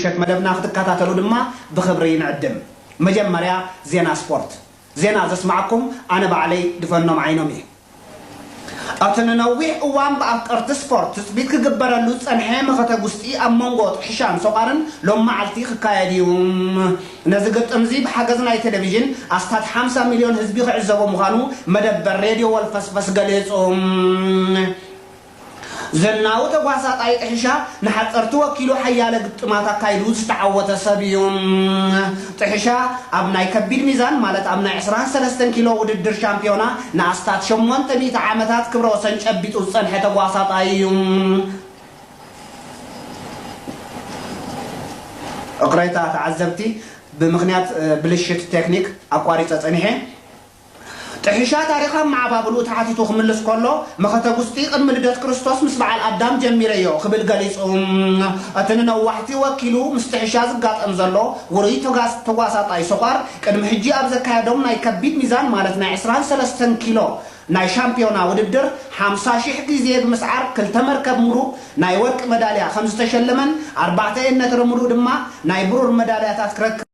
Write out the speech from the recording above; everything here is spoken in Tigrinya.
ምሸት መደብና ክትከታተሉ ድማ ብኽብሪ ንዕድም። መጀመርያ ዜና ስፖርት። ዜና ዘስማዕኩም ኣነ ባዕለይ ድፈኖም ዓይኖም እየ። እቲ ንነዊሕ እዋን ብኣፍቀርቲ ስፖርት ትጽቢት ክግበረሉ ዝጸንሐ መኸተ ጉስጢ ኣብ መንጎ ጥሕሻን ሶቓርን ሎም መዓልቲ ክካየድ እዩ። ነዚ ግጥም እዚ ብሓገዝ ናይ ቴሌቪዥን ኣስታት ሓምሳ ሚልዮን ህዝቢ ክዕዘቦ ምዃኑ መደበር ሬድዮ ወልፈስፈስ ገሊጹ። ዝናዊ ተጓሳጣይ ጥሕሻ ንሓፀርቲ ወኪሉ ሓያለ ግጥማት ኣካይዱ ዝተዓወተ ሰብ እዩ። ጥሕሻ ኣብ ናይ ከቢድ ሚዛን ማለት ኣብ ናይ ዕስራን ሰለስተን ኪሎ ውድድር ሻምፒዮና ንኣስታት ሸሞንተ ሚእቲ ዓመታት ክብረ ወሰን ጨቢጡ ዝፀንሐ ተጓሳጣይ እዩ። እቕሬታ ተዓዘብቲ፣ ብምኽንያት ብልሽት ቴክኒክ ኣቋሪፀ ፀኒሐ። ጥሒሻ ታሪኽ ኣመዓባብልኡ ተሓቲቱ ክምልስ ከሎ፣ መኸተ ጉስጢ ቅድሚ ልደት ክርስቶስ ምስ በዓል ኣዳም ጀሚረዮ ክብል ገሊጹ። እቲ ንነዋሕቲ ወኪሉ ምስ ጥሒሻ ዝጋጠም ዘሎ ውሩይ ተጓስ-፣ ተጓሳጣይ ሶቋር ቅድሚ ሕጂ ኣብ ዘካየዶም ናይ ከቢድ ሚዛን ማለት ናይ ዕስራን ሰለስተን ኪሎ ናይ ሻምፒዮና ውድድር ሓምሳ ሽሕ ግዜ ብምስዓር ክልተ መርከብ ምሩእ ናይ ወርቂ መዳልያ ከም ዝተሸለመን ኣርባዕተ ነትሪ ምሩእ ድማ ናይ ብሩር መዳልያታት ክረክብ